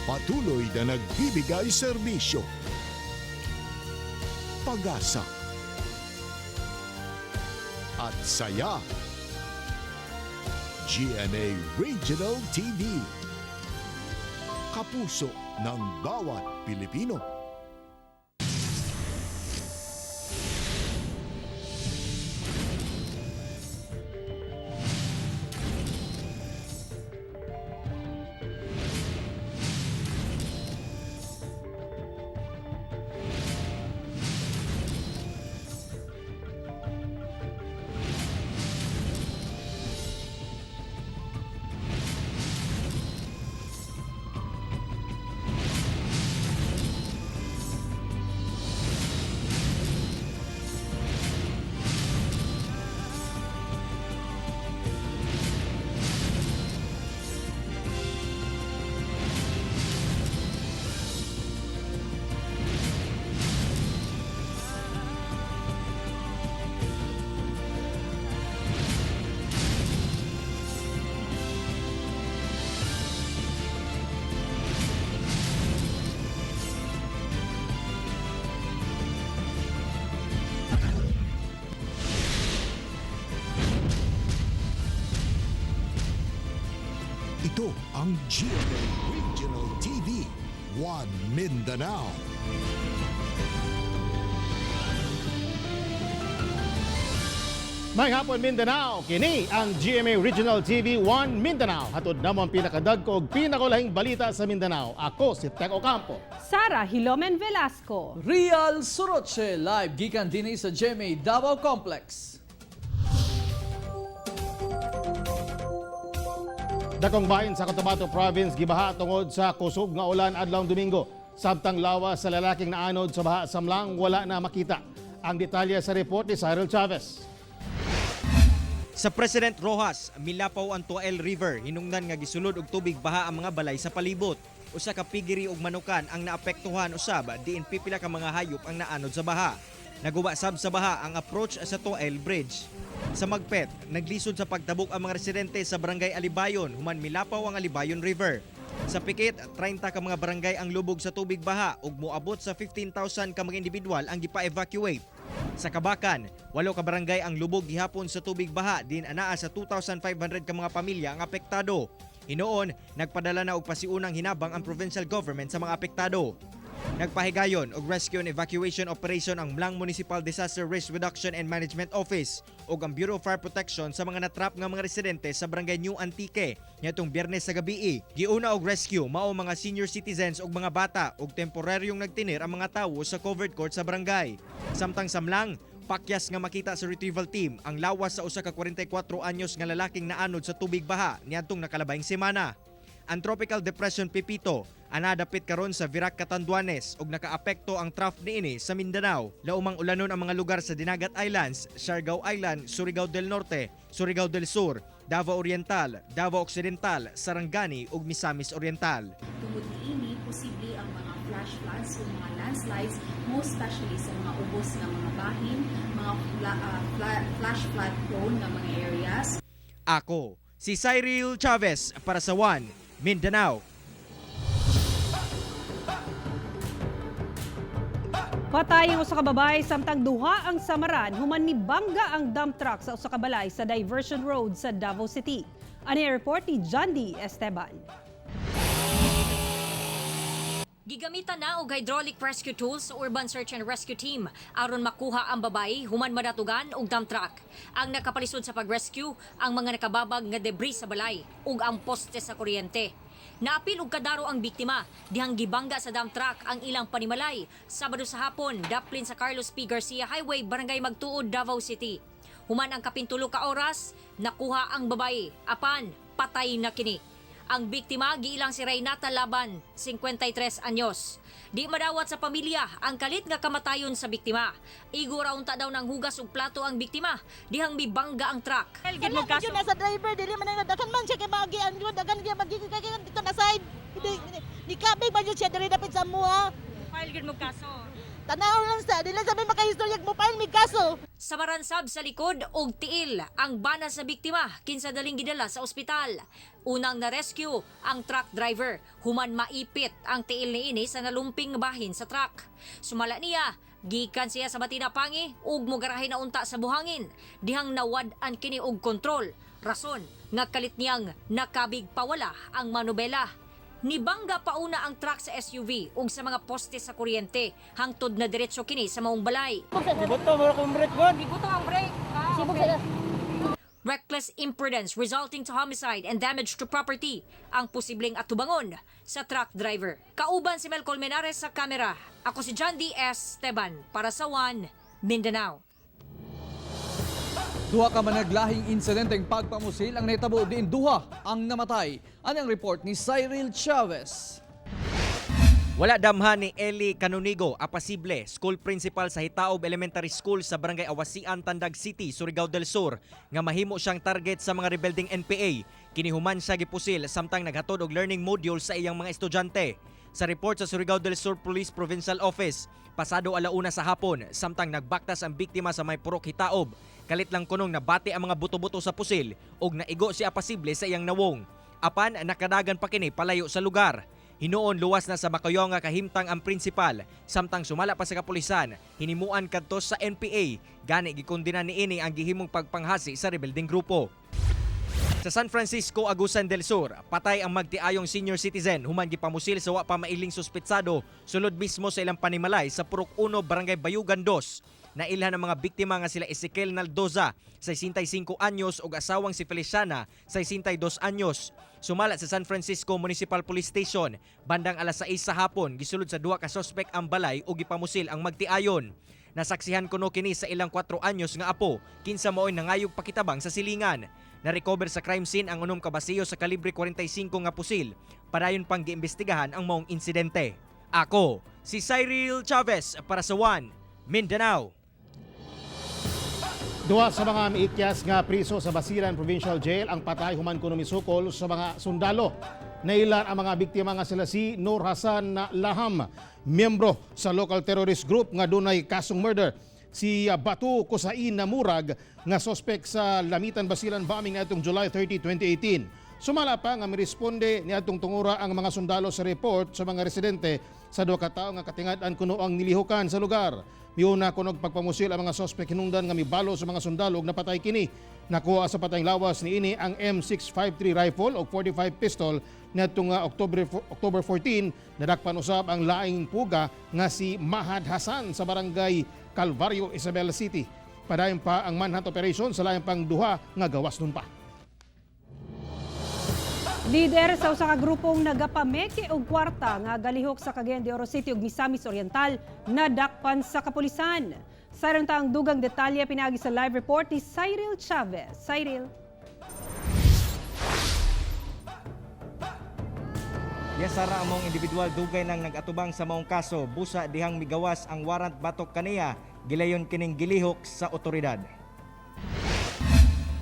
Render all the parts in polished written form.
Patuloy na nagbibigay serbisyo, pag-asa, at saya. GMA Regional TV. Kapuso ng bawat Pilipino. Ito ang GMA Regional TV, One Mindanao. May hapon, Mindanao, kini ang GMA Regional TV 1 Mindanao. Hatod namo ang pinakadagko og pinakulahing balita sa Mindanao. Ako si Tek Ocampo. Sara Hilomen Velasco. Real Soroche live gikan dinhi sa GMA Davao Complex. Dakong bahin sa Cotabato Province gibaha tungod sa kusog nga ulan adlawng Domingo. Samtang lawa sa lalaking naanod sa baha samlang wala na makita. Ang detalye sa report ni Cyril Chavez. Sa President Rojas, milapaw ang Tuel River, hinungdan nga gisulod og tubig baha ang mga balay sa palibot. Usa ka pigiri og manukan ang naapektuhan usab diin pipila ka mga hayop ang naanod sa baha. Naguba sab sa baha ang approach sa Tuel Bridge. Sa Magpet, naglisod sa pagtabok ang mga residente sa barangay Alibayon human milapaw ang Alibayon River. Sa Pikit, 30 ka mga barangay ang lubog sa tubig baha ug moabot sa 15,000 ka mga individual ang gipa-evacuate. Sa Kabakan, 8 ka barangay ang lubog gihapon sa tubig baha din anaa sa 2,500 ka mga pamilya ang apektado. Hinoon, nagpadala na og pasiunang hinabang ang provincial government sa mga apektado. Nagpahigayon og rescue and evacuation operation ang Mlang Municipal Disaster Risk Reduction and Management Office ug ang Bureau of Fire Protection sa mga natrap nga mga residente sa Barangay New Antique niadtong Biyernes sa gabii. Giuna og rescue mao mga senior citizens ug mga bata ug temporaryong nagtinir ang mga tawo sa covered court sa barangay. Samtang samlang, pakyas nga makita sa retrieval team ang lawas sa usa ka 44 anyos nga lalaking naanod sa tubig baha niadtong nakalabayng semana. Ang Tropical Depression Pepito anadapit karon sa Virac, Catanduanes ug nakaapekto ang trough niini sa Mindanao. Laumang ulanon ang mga lugar sa Dinagat Islands, Siargao Island, Surigao del Norte, Surigao del Sur, Davao Oriental, Davao Occidental, Sarangani ug Misamis Oriental. Tungod niini, posible ang mga flash floods o mga landslides, most especially sa mga ubos nga mga bahin, mga flash flood prone nga mga areas. Ako, si Cyril Chavez para sa One Mindanao. Patay ang usa ka babae samtang duha ang samaran human mibangga ang dump truck sa usa ka balay sa Diversion Road sa Davao City. Ani ang report ni John D. Esteban. Gigamitan na og hydraulic rescue tools sa Urban Search and Rescue Team aron makuha ang babae human madatugan og dump truck. Ang nakapalisod sa pag-rescue ang mga nakababag nga debris sa balay ug ang poste sa kuryente. Naapil og kadaro ang biktima dihang gibangga sa dump truck ang ilang panimalay Sabado sa hapon daplin sa Carlos P. Garcia Highway, Barangay Magtuod, Davao City. Human ang kapintulo ka oras, nakuha ang babae apan patay na kini. Ang biktima giilang si Reynata Laban, 53 anyos. Di madawat sa pamilya ang kalit nga kamatayon sa biktima. Igo ra unta daw ng hugas ug plato ang biktima dihang mibangga ang truck. Wala man yun nasa driver, dili man na daghan man siya kay maagian yun, daghan kay magiging dito na side. Di kabig man yun siya diri dapit sa mua. File gid mo kaso. Tanaw lang sa, dili sa may makahistorya mo file mig kaso. Samaran sab sa likod og tiil ang bana sa biktima kinsa daling gidala sa ospital. Unang na-rescue ang truck driver human maipit ang tiil niini sa nalumping bahin sa truck. Sumala niya, gikan siya sa Batina Pangi ug mogarahe na unta sa buhangin dihang nawad-an kini og kontrol. Rason nga kalit niyang nakabig pawala ang manubela. Nibangga pauna ang truck sa SUV ug sa mga poste sa kuryente hangtod na diretso kini sa maong balay. Gibuto ang brake. Ah, Reckless imprudence resulting to homicide and damage to property ang posibleng atubangon sa truck driver. Kauban si Mel Colmenares sa kamera. Ako si John D. S. Esteban para sa One Mindanao. Duha ka managlahing insidenteng pagpamusil ang nahitabo diin duha ang namatay. Anang report ni Cyril Chavez. Wala damhan ni Eli Canonigo, apasible, school principal sa Hitaob Elementary School sa Barangay Awasian, Tandag City, Surigao del Sur, nga mahimo siyang target sa mga rebelding NPA. Kinihuman siya gipusil samtang naghatod og learning module sa iyang mga estudyante. Sa report sa Surigao del Sur Police Provincial Office, pasado 1:00 sa hapon, samtang nagbaktas ang biktima sa may Purok Hitaob. Kalit lang kunong nabati ang mga buto-buto sa pusil ug naigo si apasible sa iyang nawong. Apan nakadagan pa kini palayo sa lugar. Hinuon luwas na sa Makayo nga kahimtang ang prinsipal, samtang sumala pa sa kapulisan, hinimuan kadto sa NPA, gani gikondena niini ang gihimong pagpanghasi sa rebeldeng grupo. Sa San Francisco, Agusan del Sur, patay ang magtiayong senior citizen human gipamusil sa wa pa mailing suspetsado sulod mismo sa ilang panimalay sa Purok 1, Barangay Bayugan 2. Nailhan ang mga biktima nga sila Ezekiel Naldoza, 65 anyos, ug asawang si Feliciana, 62 anyos. Sumala sa San Francisco Municipal Police Station, bandang alas 6 sa hapon, gisulod sa duha ka sospek ang balay ug gipamusil ang magtiayon. Nasaksihan kuno kini sa ilang 4 anyos nga apo, kinsa maoy nangayog pakitabang sa silingan. Na-recover sa crime scene ang 6 ka basiyo sa kalibre 45 nga pusil. Padayon pang giimbestigahan ang maong insidente. Ako, si Cyril Chavez para sa One Mindanao. Duha sa mga miikyas nga priso sa Basilan Provincial Jail ang patay human kuno misukol sa mga sundalo. Nailan ang mga biktima nga sila si Nur Hasan na Laham, miyembro sa local terrorist group nga dunay kasong murder. Si Batu Kusain na Murag nga sospek sa Lamitan Basilan bombing niadtong July 30, 2018. Sumala pa nga miresponde niadtong tungura ang mga sundalo sa report sa mga residente sa duha ka tawo nga katingad-an kuno ang nilihukan sa lugar. Miuna kunog pagpamusil ang mga sospek hinungdan nga mibalo sa mga sundalo ug napatay kini. Nakuha sa patayng lawas niini ang M653 rifle og 45 pistol niadtong October 14. Nadakpan usab ang laing puga nga si Mahad Hasan sa barangay Calvario, Isabela City. Padayon pa ang manhunt operation sa laing pang duha nga gawas nun pa. Lider sa usa ka grupong nagapameke og kwarta nga galihok sa Cagayan de Oro City ug Misamis Oriental nadakpan sa kapulisan. Sayron ta ang dugang detalye pinaagi sa live report ni Cyril Chavez. Cyril. Yes, Sara, among individual dugay nang nagatubang sa maong kaso, busa dihang migawas ang warrant batok kaniya, gilayon kining gilihok sa otoridad.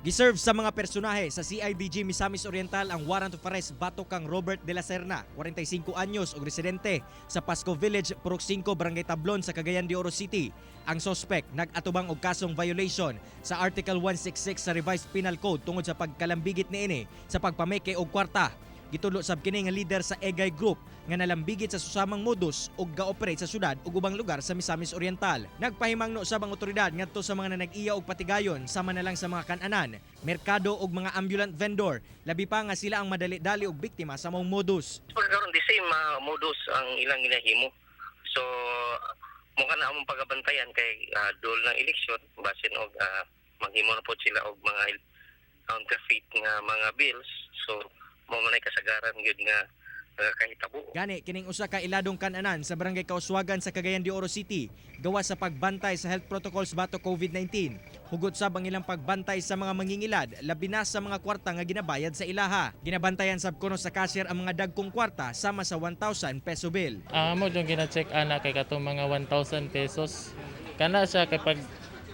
Giserve sa mga personahe sa CIDG Misamis Oriental ang warrant of arrest batok kang Robert de la Serna, 45 anyos ug residente sa Pasco Village, Purok 5, Barangay Tablon sa Cagayan de Oro City. Ang sospek nag-atubang og kasong violation sa Article 166 sa Revised Penal Code tungod sa pagkalambigit niini sa pagpameke og kwarta. Gitudlo sab kini nga leader sa Egay Group nga nalambigit sa susamang modus ug ga-operate sa syudad ug ubang lugar sa Misamis Oriental. Nagpahimangno sab ang otoridad ngadto sa mga nanag-iya og patigayon sama na lang sa mga kananan, merkado ug mga ambulant vendor, labi pa nga sila ang madali-dali og biktima sa maong modus. Pagkaroon the same modus ang ilang ginahimo. So mukha na among pagabantayan kay dol ng eleksyon basin og maghimo na po sila og mga counterfeit nga mga bills. So mao man ay kasagaran gyud nga nakakahitabo. Gani kining usa ka iladong kananan sa barangay Kauswagan sa Cagayan de Oro City gawa sa pagbantay sa health protocols batok COVID-19. Hugot sab ang ilang pagbantay sa mga mangingilad, labi na sa mga kwarta nga ginabayad sa ilaha. Ginabantayan sab kuno sa cashier ang mga dagkong kwarta sama sa 1,000 peso bill. Ang amo yung gina-check ana kay katong mga 1,000 pesos. Kana siya kay pag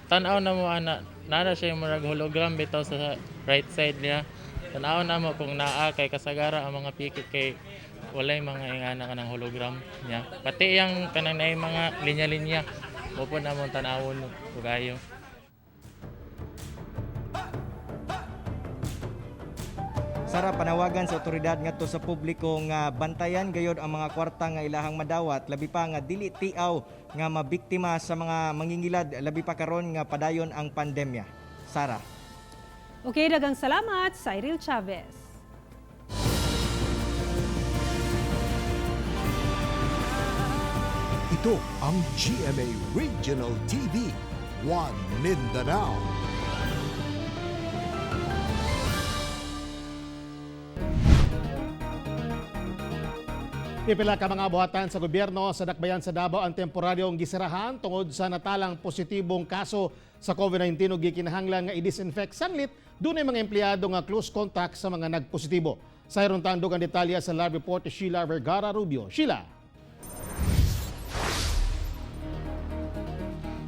tan-aw na mo ana, naa siya yung murag hologram bitaw sa right side niya. Tan-aw na mo kung naa kay kasagara ang mga piki kay Walay mga ingana kanang hologram niya. Pati yang kanang naay mga linya-linya. Mo po namon tan-awon ug ayo. Sara, panawagan sa otoridad ngadto sa publiko nga bantayan gayod ang mga kwarta nga ilahang madawat, labi pa nga dili tiaw nga mabiktima sa mga mangingilad, labi pa karon nga padayon ang pandemya. Sara. Okay, daghang salamat, Cyril Chavez. Ito ang GMA Regional TV, One Mindanao. Pipila ka mga buhatan sa gobyerno sa Dakbayan sa Davao ang temporaryong gisirahan tungod sa natalang positibong kaso sa COVID-19 ug gikinahanglan nga i-disinfect sanglit dunay mga empleyado nga close contact sa mga nagpositibo. Sa tandog ang detalye sa live report ni Sheila Vergara Rubio. Sheila.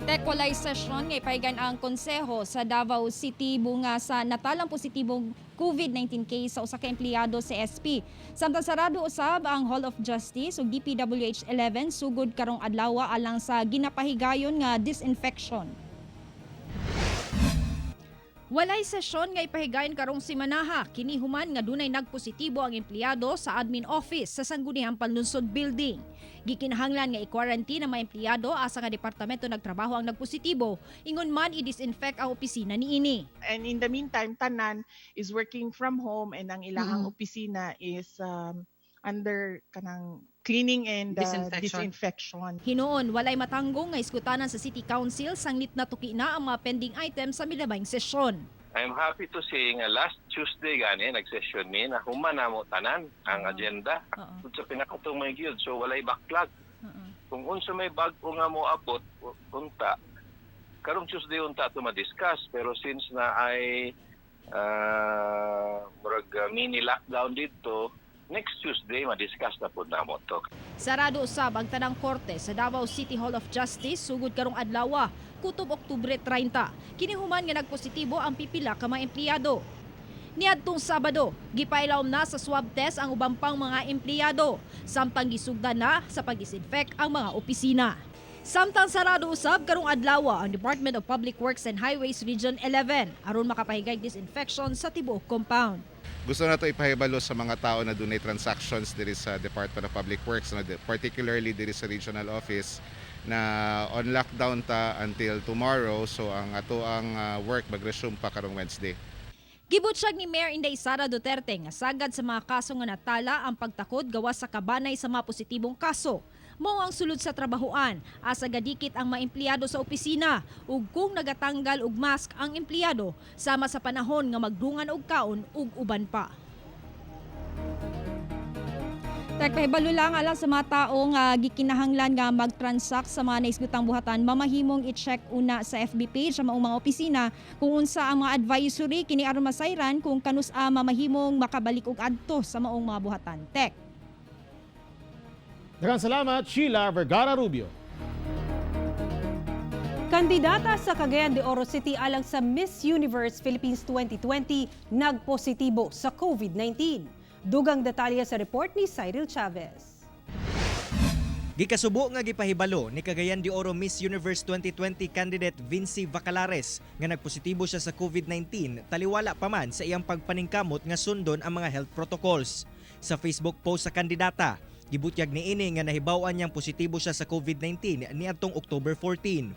Tek, walay sesyon nga ipahigan ang konseho sa Davao City bunga sa natalang positibong COVID-19 case sa usa ka empleyado sa SP. Samtang sarado usab ang Hall of Justice ug DPWH 11 sugod karong adlaw alang sa ginapahigayon nga disinfection. Walay sesyon nga ipahigayon karong simanaha, kini human nga dunay nagpositibo ang empleyado sa admin office sa Sangguniang Panlungsod Building. Gikinahanglan nga i-quarantine ang mga empleyado asa nga departamento nagtrabaho ang nagpositibo, ingon man i-disinfect ang opisina niini. And in the meantime, tanan is working from home and ang ilahang opisina is under kanang cleaning and Disinfection. disinfection. Hinuon, walay matanggong nga iskutanan sa City Council sanglit natuki na ang mga pending items sa milabayng sesyon. I'm happy to say nga last Tuesday gani nag-session mi na human namo tanan ang agenda. Oo. Sa pinakatumay gyud, so walay backlog. Kung unsa may bag-o nga mo abot unta karong Tuesday unta to ma-discuss, pero since na ay murag mini lockdown didto, next Tuesday ma-discuss na pud namo to. Sarado usab ang tanang korte sa Davao City Hall of Justice sugod karong adlaw, kutob Oktubre 30. Kini human nga nagpositibo ang pipila ka mga empleyado. Niadtong Sabado, gipailawom na sa swab test ang ubang pang mga empleyado, samtang gisugdan na sa pag-disinfect ang mga opisina. Samtang sarado usab karong adlaw ang Department of Public Works and Highways Region 11 aron makapahigay disinfection sa tibuok compound. Gusto na to ipahibalo sa mga tao na dunay transactions diri sa Department of Public Works, no, particularly diri sa regional office, na on lockdown ta until tomorrow, so ang ato ang work mag-resume pa karong Wednesday. Gibutsyag ni Mayor Inday Sara Duterte nga sagad sa mga kaso nga natala ang pagtakod gawas sa kabanay sa mga positibong kaso. Mao ang sulod sa trabahoan, asa gadikit ang mga empleyado sa opisina ug kung nagatanggal og mask ang empleyado sama sa panahon nga magdungan og kaon ug uban pa. Tek, pahibalo lang alang sa mga tao nga gikinahanglan nga mag-transact sa mga naisgutang buhatan, mamahimong i-check una sa FB page sa maong mga opisina kung unsa ang mga advisory kini aron masayran kung kanus-a mamahimong makabalik og adto sa maong mga buhatan. Tek. Daghang salamat, Sheila Vergara Rubio. Kandidata sa Cagayan de Oro City alang sa Miss Universe Philippines 2020 nagpositibo sa COVID-19. Dugang detalye sa report ni Cyril Chavez. Gikasubo nga gipahibalo ni Cagayan de Oro Miss Universe 2020 candidate Vinci Vacalares nga nagpositibo siya sa COVID-19 taliwala pa man sa iyang pagpaningkamot nga sundon ang mga health protocols. Sa Facebook post sa kandidata, gibutyag niini nga nahibaw-an niyang positibo siya sa COVID-19 niadtong October 14.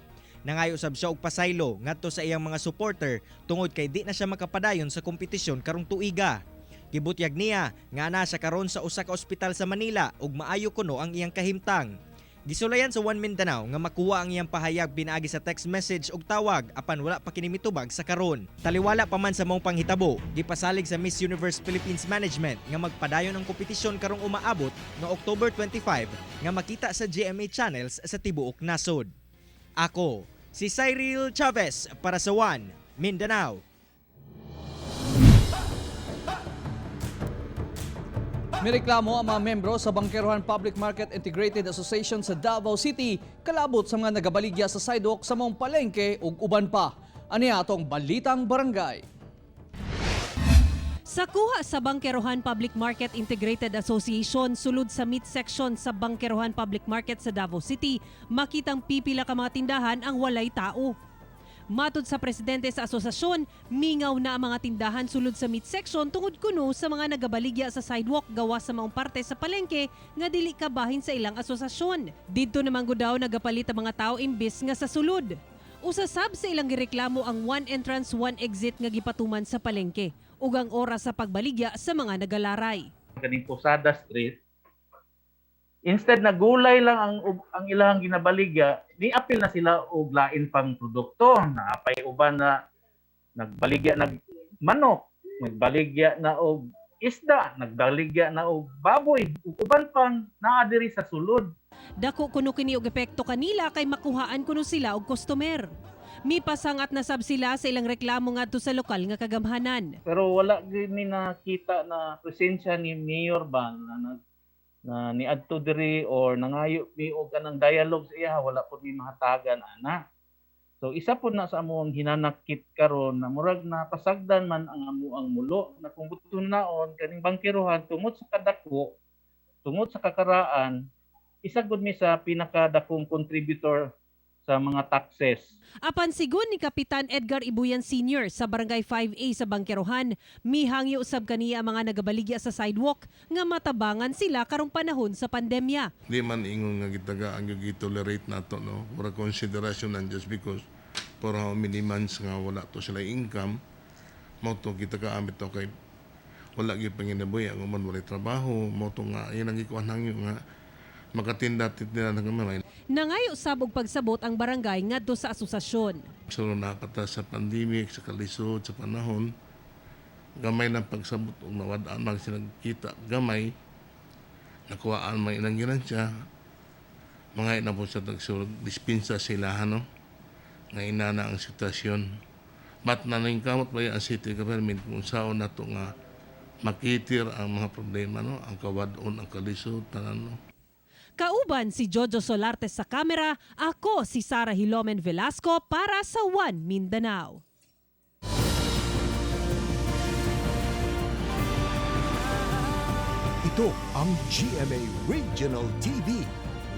Nangayo sab siya og pasaylo ngadto sa iyang mga supporter tungod kay di na siya makapadayon sa kompetisyon karong tuiga. Gibutyag niya nga ana siya karon sa usa ka ospital sa Manila ug maayo kuno ang iyang kahimtang. Gisulayan sa One Mindanao nga makuha ang iyang pahayag pinaagi sa text message ug tawag apan wala pa kini mitubag sa karon. Taliwala pa man sa maong panghitabo, gipasalig sa Miss Universe Philippines Management nga magpadayon ang kompetisyon karong umaabot nga October 25 nga makita sa GMA channels sa tibuok nasod. Ako, si Cyril Chavez para sa One Mindanao. Mireklamo ang mga membro sa Bangkerohan Public Market Integrated Association sa Davao City kalabot sa mga nagabaligya sa sidewalk sa maong palengke ug uban pa. Ani atong Balitang Barangay. Sa kuha sa Bangkerohan Public Market Integrated Association sulod sa meat section sa Bangkerohan Public Market sa Davao City, makitang pipila ka mga tindahan ang walay tao. Matod sa presidente sa asosasyon, mingaw na ang mga tindahan sulod sa meat section tungod kuno sa mga nagabaligya sa sidewalk gawa sa maong parte sa palengke nga dili kabahin sa ilang asosasyon. Didto naman gud daw nagapalit ang mga tao imbis nga sa sulod. Usa sab sa ilang gireklamo ang one entrance, one exit nga gipatuman sa palengke ug ang oras sa pagbaligya sa mga nagalaray. Kaning Posada Street, instead na gulay lang ang ilang ginabaligya, ni-apil na sila og lain pang produkto. Naapay uban na nagbaligya nag manok, nagbaligya na og isda, nagbaligya na og baboy, ug uban pang naa diri sa sulod. Dako kuno kini og epekto kanila kay makuhaan kuno sila og customer. Mipasangat na sab sila sa ilang reklamo ngadto sa lokal nga kagamhanan. Pero wala gyud mi nakita na presensya ni Mayor ba na niadto diri or nangayo mi og kanang dialogue sa iya, wala pud mi mahatagan ana. So isa pud na sa among hinanakit karon na murag napasagdan man ang amuang mulo na kung buton naon kaning bangkerohan tungod sa kadako, tungod sa kakaraan, isa gud mi sa pinakadakong contributor sa mga taxes. Apan sigon ni Kapitan Edgar Ibuyan Sr. sa Barangay 5A sa Bangkerohan, mihangyo usab kaniya ang mga nagabaligya sa sidewalk nga matabangan sila karong panahon sa pandemya. Di man ingon nga gitaga ang gi-tolerate nato, no, for consideration and just because for how many months nga wala to sila income, mao to gitagaan bitaw kay wala gyud panginabuhi ang uban, wala trabaho, mao to nga yun ang gikuan hangyo nga makatinda tinda na gamay. Nangayo sab og pagsabot ang barangay ngadto sa asosasyon. So nakata sa pandemic, sa kalisod sa panahon, gamay ng pagsabot og nawad-an man sila kita gamay, nakuhaan man ilang ginansya, mga ina po sa tagsulod dispensa sila, no, nga inana ang sitwasyon. But naningkamot ba ang city government kung saan na to nga makitir ang mga problema, no, ang kawadon, ang kalisod, tanan, no. Kauban si Jojo Solarte sa kamera, ako si Sara Hilomen Velasco para sa One Mindanao. Ito ang GMA Regional TV,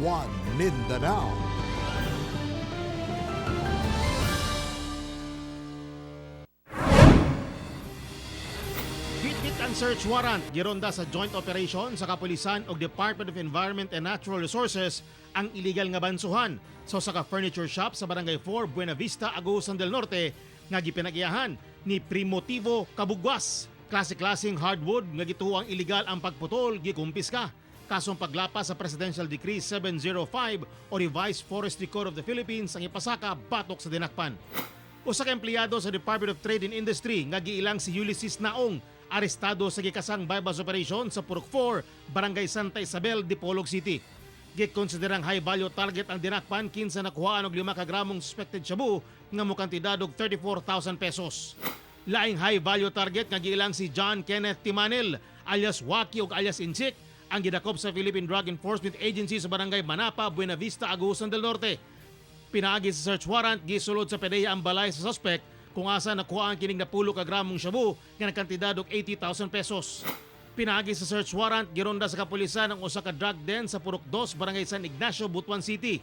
One Mindanao. Bitbit ang search warrant, gironda sa joint operation sa kapulisan og Department of Environment and Natural Resources ang illegal nga bansuhan sa usa ka furniture shop sa Barangay 4, Buena Vista, Agusan del Norte nga gipinag-iyahan ni Primotivo Cabugwas. Klase-klaseng hardwood nga gituo ang illegal ang pagputol gikumpiska. Kasong paglapas sa Presidential Decree 705 o Revised Forestry Code of the Philippines ang ipasaka batok sa dinakpan. Usa ka empleyado sa Department of Trade and Industry nga giilang si Ulysses Naong arestado sa gikasang bypass operation sa Purok 4, Barangay Santa Isabel, Dipolog City. Gikonsiderang high value target ang dinakpan kinsa nakuhaan og 5 ka gramong suspected shabu nga mokantidad og 34,000 pesos. Laing high value target nga giilang si John Kenneth Timanil alias Waki ug alias Inchik ang gidakop sa Philippine Drug Enforcement Agency sa Barangay Manapa, Buena Vista, Agusan del Norte. Pinaagi sa search warrant, gisulod sa PDEA ang balay sa suspect kung asa nakuha ang kining 10 ka gramong shabu nga nagkantidad og 80,000 pesos. Pinaagi sa search warrant, gironda sa kapulisan ang usa ka drug den sa Purok 2, Barangay San Ignacio, Butuan City.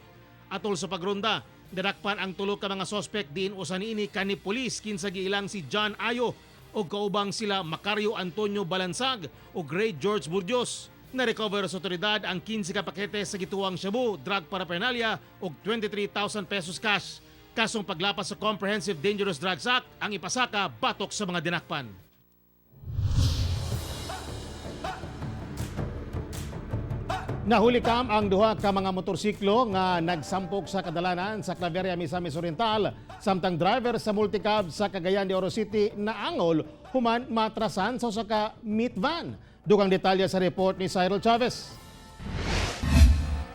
Atol sa pagronda, nadakpan ang tulo ka mga suspect diin usa niini kani pulis kinsa giilang si John Ayo ug kaubang sila Macario Antonio Balansag ug Ray George Burdios. Na-recover sa otoridad ang 15 ka pakete sa gituang shabu, drug paraphernalia ug 23,000 pesos cash. Kasong paglapas sa Comprehensive Dangerous Drugs Act ang ipasaka batok sa mga dinakpan. Nahuli kam ang duha ka mga motorsiklo nga nagsampok sa kadalanan sa Claveria, Misamis Oriental, samtang driver sa multicab sa Cagayan de Oro City naangol human matrasan sa usa ka meat van. Dugang detalye sa report ni Cyril Chavez.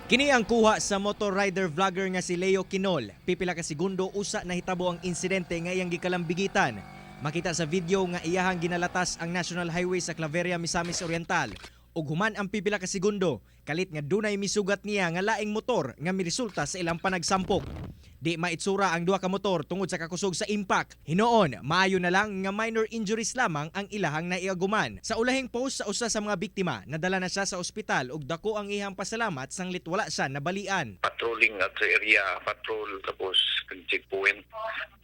Kini ang kuha sa motor rider vlogger nga si Leo Quinol. Pipila ka segundo usa nahitabo ang insidente nga iyang gikalambigitan. Makita sa video nga iyahang ginalatas ang National Highway sa Claveria, Misamis Oriental. Ug human ang pipila ka segundo, kalit nga dunay misugat niya nga laing motor nga miresulta sa ilang panagsampok. Di maitsura ang duha ka motor tungod sa kakusog sa impact. Hinoon, maayo na lang nga minor injuries lamang ang ilahang naiaguman. Sa ulahing post sa usa sa mga biktima, nadala na siya sa ospital ug dako ang iyang pasalamat sanglit wala siya nabalian. Patrolling at sa area, patrol tapos checkpoint.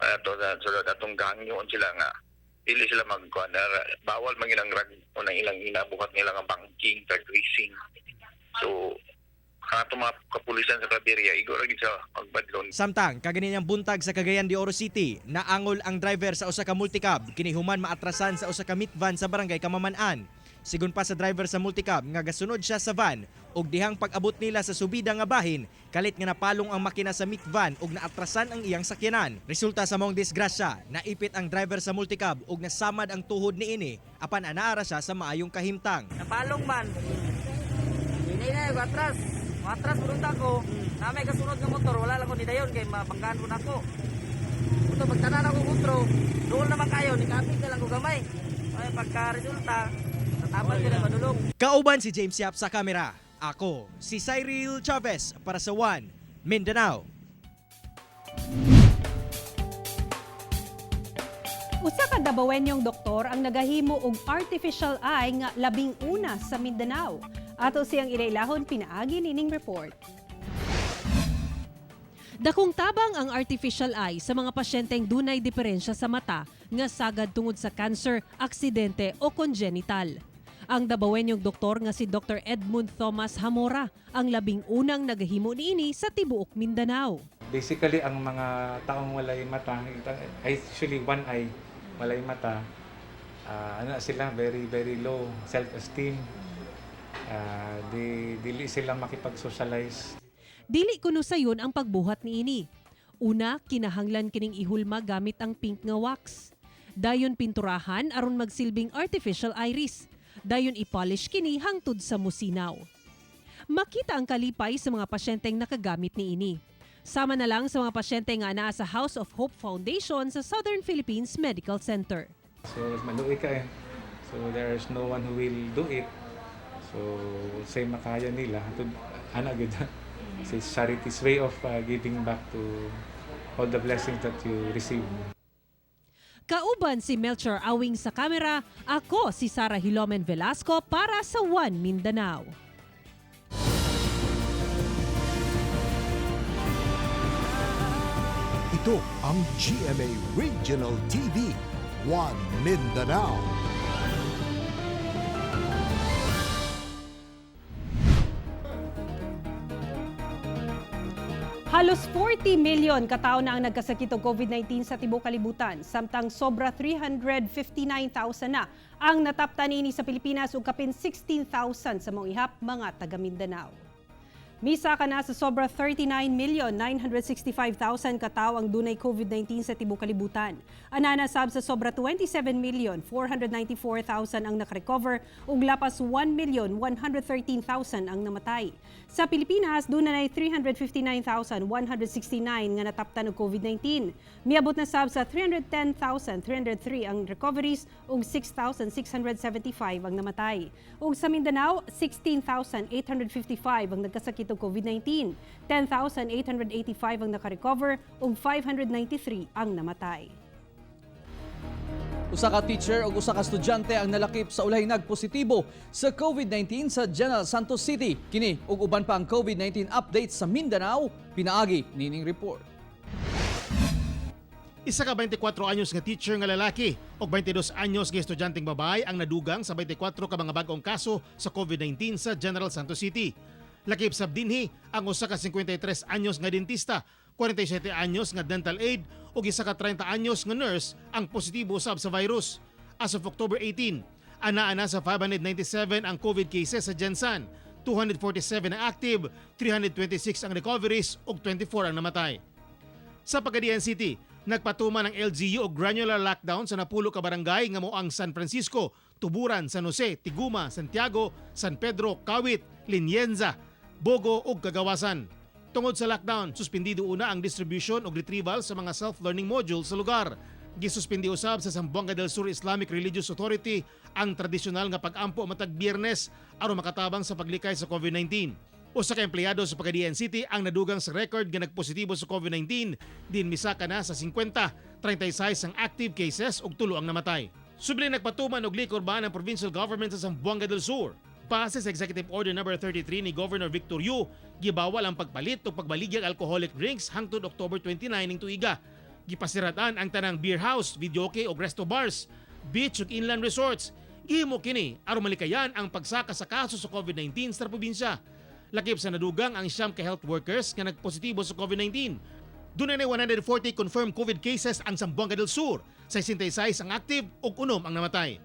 Ato sa so, atong gangyon sila nga dili sila magkuan, bawal man ilang rag o nang ilang inabuhat nila nga banking, drug racing. So ang atong mga kapulisan sa Claveria igo ra gid sa magbadlon. Samtang kaganinang buntag sa Cagayan de Oro City, naangol ang driver sa usa ka multicab kini human maatrasan sa usa ka meat van sa barangay Kamaman-an. Sigon pa sa driver sa multicab nga gasunod siya sa van ug dihang pag-abot nila sa subida nga bahin, kalit nga napalong ang makina sa meat van ug naatrasan ang iyang sakyanan. Resulta sa maong disgrasya, naipit ang driver sa multicab ug nasamad ang tuhod niini apan anaara siya sa maayong kahimtang. Napalong man. Hindi na, atras. Atras pud ko. Na may kasunod nga motor, wala lang ko ni dayon kay mabanggaan ko nako. Ito pagtanan ako kontro, dool naman kayo, ni kapit na lang ko gamay. Ay pagka resulta, natabal ko na madulong. Kauban si James Yap sa kamera. Ako si Cyril Chavez para sa One Mindanao. Usa ka Dabawenyong doktor ang nagahimo og artificial eye nga labing una sa Mindanao. Ato siyang ilailahon pinaagi nining report. Dakong tabang ang artificial eye sa mga pasyenteng dunay diferensya sa mata nga sagad tungod sa cancer, aksidente o congenital. Ang Dabawenyong doktor nga si Dr. Edmund Thomas Hamora ang labing unang nagahimo niini sa tibuok Mindanao. Basically, ang mga taong walay mata, ay actually one eye, walay mata, ano sila, very, very low self-esteem. Dili sila makipag-socialize. Dili kuno sayon ang pagbuhat niini. Una, kinahanglan kining ihulma gamit ang pink nga wax. Dayon pinturahan aron magsilbing artificial iris. Dayon ipolish kini hangtod sa musinaw. Makita ang kalipay sa mga pasyenteng nakagamit niini. Sama na lang sa mga pasyente nga naa sa House of Hope Foundation sa Southern Philippines Medical Center. So, maluoy ka eh. So, there's no one who will do it. So, say makaya nila. Ana gud. It's charity's way of giving back to all the blessings that you receive. Kauban si Melchor Awing sa kamera, ako si Sara Hilomen Velasco para sa One Mindanao. Ito ang GMA Regional TV, One Mindanao. Halos 40 million katao na ang nagkasakit og COVID-19 sa tibuok kalibutan, samtang sobra 359,000 na ang nataptan niini sa Pilipinas ug kapin 16,000 sa maong ihap mga taga Mindanao. Misaka na sa sobra 39,965,000 katao ang dunay COVID-19 sa tibuok kalibutan. Anana sab sa sobra 27,494,000 ang nakarecover ug lapas 1,113,000 ang namatay. Sa Pilipinas, dunay 359,169 nga nataptan og COVID-19. Miabot na sab sa 310,303 ang recoveries ug 6,675 ang namatay. Ug sa Mindanao, 16,855 ang nagkasakit og COVID-19, 10,885 ang nakarecover ug 593 ang namatay. Usa ka teacher ug usa ka estudyante ang nalakip sa ulahing nagpositibo sa COVID-19 sa General Santos City. Kini ug uban pa ang COVID-19 updates sa Mindanao, pinaagi nining report. Isa ka 24 anyos nga teacher nga lalaki ug 22 anyos nga estudyanteng babae ang nadugang sa 24 ka mga bag-ong kaso sa COVID-19 sa General Santos City. Lakip sab dinhi ang usa ka 53 anyos nga dentista, 47 anyos nga dental aide ug isa ka 30 anyos nga nurse ang positibo sab sa virus. As of October 18, ana-ana sa 597 ang COVID cases sa Gensan, 247 ang active, 326 ang recoveries ug 24 ang namatay. Sa Pagadian City, nagpatuman ang LGU og granular lockdown sa napulo ka barangay nga mao ang San Francisco, Tuburan, San Jose, Tiguma, Santiago, San Pedro, Kawit, Linienza, Bogo ug Kagawasan. Tungod sa lockdown, suspindido una ang distribution ug retrieval sa mga self-learning modules sa lugar. Gisuspindi usab sa Zamboanga del Sur Islamic Religious Authority ang tradisyonal nga pag-ampo matag Biyernes aron makatabang sa paglikay sa COVID-19. Usa ka empleyado sa Pagadian City ang nadugang sa record nga nagpositibo sa COVID-19 din misaka na sa 50, 36 ang active cases ug 3 ang namatay. Subli nagpatuman og liquor ban ang provincial government sa Zamboanga del Sur. Base sa Executive Order No. 33 ni Governor Victor Yu, gibawal ang pagpalit o pagbaligyag alcoholic drinks hangtod October 29 ning tuiga. Gipasiratan ang tanang beer house, videoke ug resto bars, beach ug inland resorts. Gihimo kini aron malikayan ang pagsaka sa kaso sa COVID-19 sa probinsya. Lakip sa nadugang ang 9 ka health workers nga nagpositibo sa COVID-19. Dunay na 140 confirmed COVID cases ang Zamboanga del Sur, 66 ang active ug 6 ang namatay.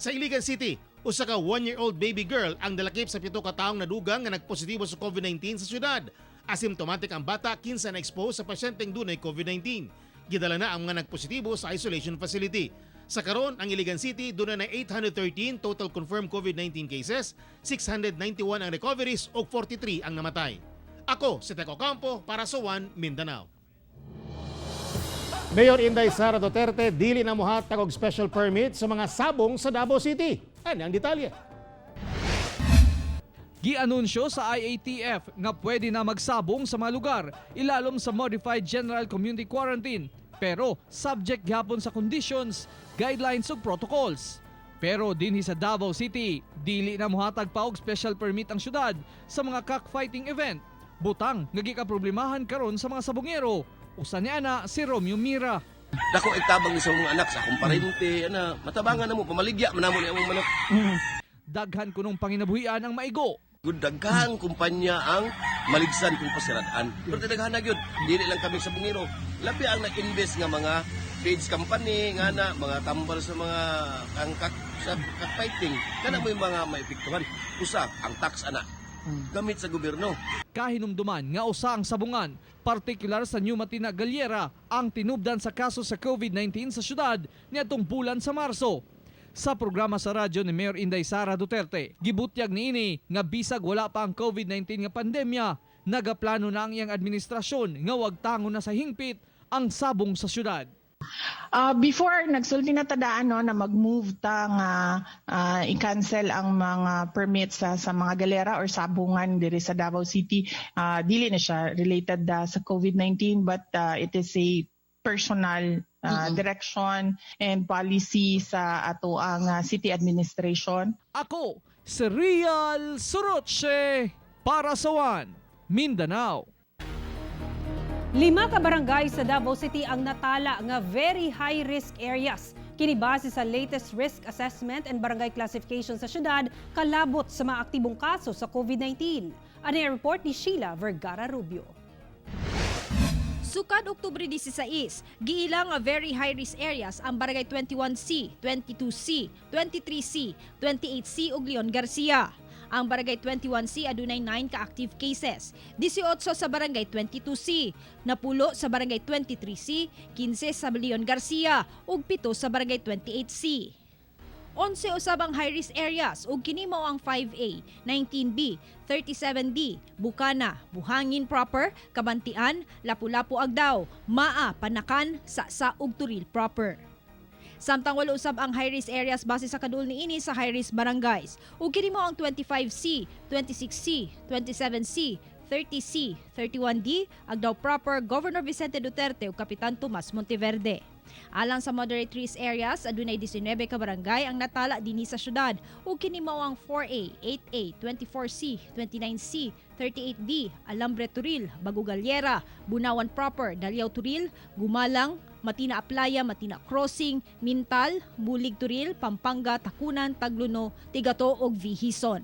Sa Iligan City, usa ka 1-year-old baby girl ang nalakip sa 7 ka taong nadugang nga nagpositibo sa COVID-19 sa syudad. Asymptomatic ang bata kinsa na-expose sa pasyenteng dunay COVID-19. Gidala na ang mga nagpositibo sa isolation facility. Sa karon, ang Iligan City dunay na 813 total confirmed COVID-19 cases, 691 ang recoveries ug 43 ang namatay. Ako si Teko Campo para sa One Mindanao. Mayor Inday Sara Duterte dili na mohatag og special permit sa mga sabong sa Davao City. Ano ang detalye? Gianunsyo sa IATF nga pwede na magsabong sa mga lugar ilalom sa Modified General Community Quarantine, pero subject gyapon sa conditions, guidelines ug protocols. Pero dinhi sa Davao City, dili na mohatag pa og special permit ang syudad sa mga cockfighting event. Butang nga gikaproblemahan karon sa mga sabongero. Usa niya na si Romeo Mira. Dako itabang ni sa akong anak, sa akong parente, ana, matabangan na mo, pamaligya man namo ni among manok. Daghan kunong panginabuhian ang maigo. Gud daghang kumpanya ang maligsan kung pasirad-an. Pero daghan na gyud, dili lang kami sa bungiro. Labi ang nag-invest nga mga page company nga na mga tambal sa mga ang kak, sa cockfighting, kana mo yung mga maepektuhan. Usa ang tax ana gamit sa gobyerno. Kahinumduman nga usa ang sabungan, partikular sa New Matina Galera, ang tinubdan sa kaso sa COVID-19 sa syudad niadtong bulan sa Marso. Sa programa sa radyo ni Mayor Inday Sara Duterte, gibutyag niini nga bisag wala pa ang COVID-19 nga pandemya, nagaplano na ang iyang administrasyon nga wagtangon na sa hingpit ang sabong sa syudad. Before nagsulti na ta daan, no, na mag-move ta nga i-cancel ang mga permits sa mga galera or sabungan diri sa Davao City. Dili na siya related sa COVID-19, but it is a personal direction and policy sa ato ang city administration. Ako, si Real Soroche para sa One Mindanao. 5 ka barangay sa Davao City ang natala nga very high risk areas. Kini base sa latest risk assessment and barangay classification sa syudad kalabot sa mga aktibong kaso sa COVID-19. Ano ang report ni Sheila Vergara Rubio. Sukad Oktubre 16, giila nga very high risk areas ang barangay 21C, 22C, 23C, 28C ug Leon Garcia. Ang barangay 21C adunay 9 ka active cases, 18 sa barangay 22C, 10 sa barangay 23C, 15 sa Leon Garcia ug 7 sa barangay 28C. 11 usab ang high-risk areas ug kini mao ang 5A, 19B, 37D, Bukana, Buhangin proper, Kabantian, Lapu-Lapu Agdao, Maa, Panacan, Sasa ug Toril proper. Samtang 8 usab ang high-risk areas base sa kaduol niini sa high-risk barangays. Ug kini mao ang 25C, 26C, 27C, 30C, 31D, Agdao proper, Governor Vicente Duterte ug Kapitan Tomas Monteverde. Alang sa moderate risk areas, adunay 19 ka barangay ang natala dinhi sa syudad ug kini mao ang 4A, 8A, 24C, 29C, 38D, Alambre Toril, Bago Galera, Bunawan proper, Daliao Toril, Gumalang, Matina Aplaya, Matina Crossing, Mintal, Bulig Toril, Pampanga, Tacunan, Tagluno, Tigato ug Vihison.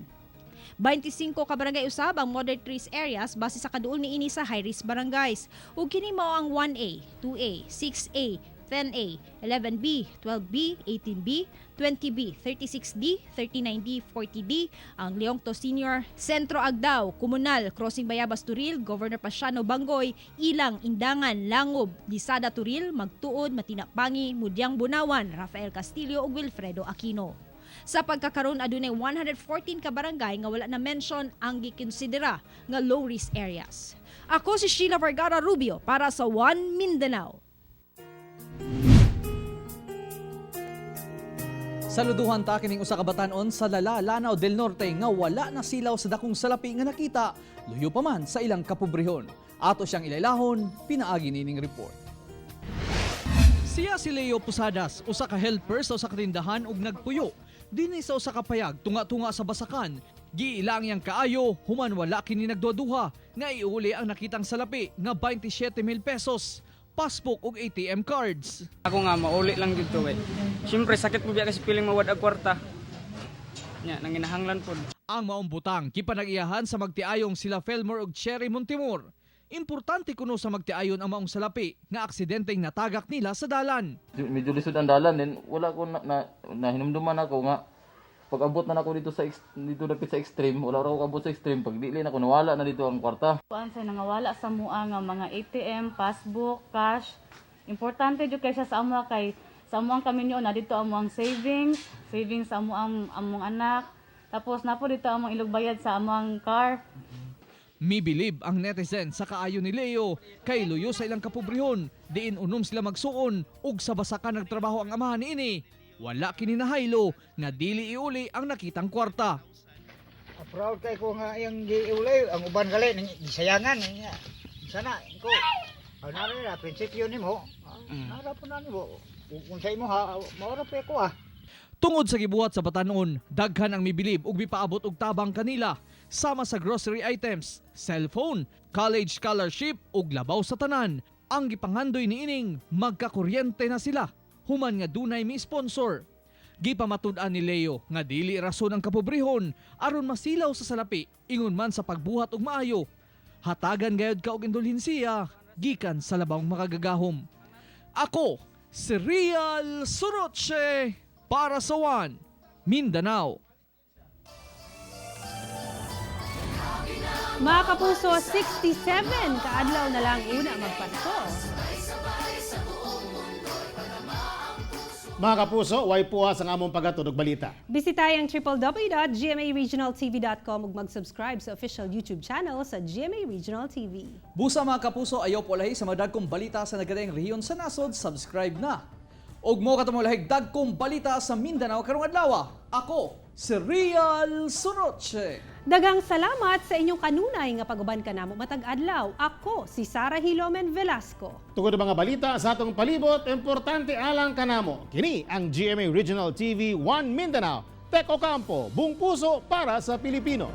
25 ka barangay usab ang moderate risk areas base sa kaduol niini sa high risk barangays. Ug kini mao ang 1A, 2A, 6A, 10A, 11B, 12B, 18B, 20B, 36D, 39D, 40D, ang Leong To Senior, Sentro Agdao, Komunal, Crossing Bayabas Toril, Governor Paciano Bangoy, Ilang, Indangan, Langob, Lisada Toril, Magtuod, Matina Pangi, Mudyang Bunawan, Rafael Castillo ug Wilfredo Aquino. Sa pagkakaroon, adunay 114 ka barangay nga wala na mention ang gikonsidera nga low risk areas. Ako si Sheila Vergara Rubio para sa One Mindanao. Saluduhan ta kining usa ka batan-on sa Lala, Lanao del Norte nga wala na silaw sa dakong salapi nga nakita, luyo pa man sa ilang kapobrehon. Ato siyang ilailahon, pinaagi nining report. Siya si Leo Posadas, usa ka helper sa usa ka tindahan ug nagpuyo dinhi sa usa ka payag tunga-tunga sa basakan. Giilang iyang kaayo human wala kini nagduha nga iuli ang nakitang salapi nga 27 mil pesos, passbook ug ATM cards. Ako nga mauli lang dito eh. Siyempre sakit po biya kasi piling mawad ag kwarta. Nya nanginahanglan pod. Ang maong butang gipanag-iyahan sa magtiayong sila Felmore ug Cherry Montimur. Importante kuno sa magtiayon ang maong salapi nga aksidenteng natagak nila sa dalan. Medyo lisod ang dalan din, wala ko na hinumduman ako nga pag abot na nako dito dapit sa extreme, wala ra ko abot sa extreme, pag dili na ko nawala na dito ang kwarta. Kuan sa nangawala sa mua nga mga ATM, passbook, cash. Importante jud kay siya sa amo, kay sa amoang kaminyo na dito among savings, savings sa amoang among anak. Tapos napo dito among ilugbayad sa among car. Mibilib ang netizen sa kaayo ni Leo kay luyo sa ilang kapobrehon, diin unom sila magsuon ug sa basakan nagtrabaho ang amahan niini. Wala kini nahaylo nga dili iuli ang nakitang kwarta. Proud kay ko nga iyang giulay ang uban gali nang gisayangan niya. Sana ko ano na prinsipyo nimo. Nara po na nimo. Kung sa imo ha, maura pa ko ah. Tungod sa gibuhat sa batanon, daghan ang mibilib ug mipaabot og tabang kanila sama sa grocery items, cellphone, college scholarship ug labaw sa tanan. Ang gipangandoy niining magkakuryente na sila human nga dunay mi sponsor. Gipamatud-an ni Leo nga dili rason ang kapobrehon aron masilaw sa salapi ingon man sa pagbuhat og maayo. Hatagan gayud ka og indulhensiya gikan sa labawng makagagahom. Ako si Real Soroche para sa One Mindanao. Mga kapuso, 67 kaadlaw na lang una magpasko. Mga kapuso, way puwas ang among pagatod og balita. Bisitay ang www.gmaregionaltv.com ug mag-subscribe sa official YouTube channel sa GMA Regional TV. Busa mga kapuso, ayaw po lahi sa madagkong balita sa nagadaing rehiyon sa nasod, subscribe na. Og mo katong lahig dagkong balita sa Mindanao karong adlaw. Ako si Real Soroche. Daghang salamat sa inyong kanunay nga pag-uban kanamo matag adlaw. Ako si Sara Hilomen Velasco. Tungod ang mga balita sa atong palibot, importante alang kanamo. Kini ang GMA Regional TV 1 Mindanao. Tek Ocampo, buong puso para sa Pilipino.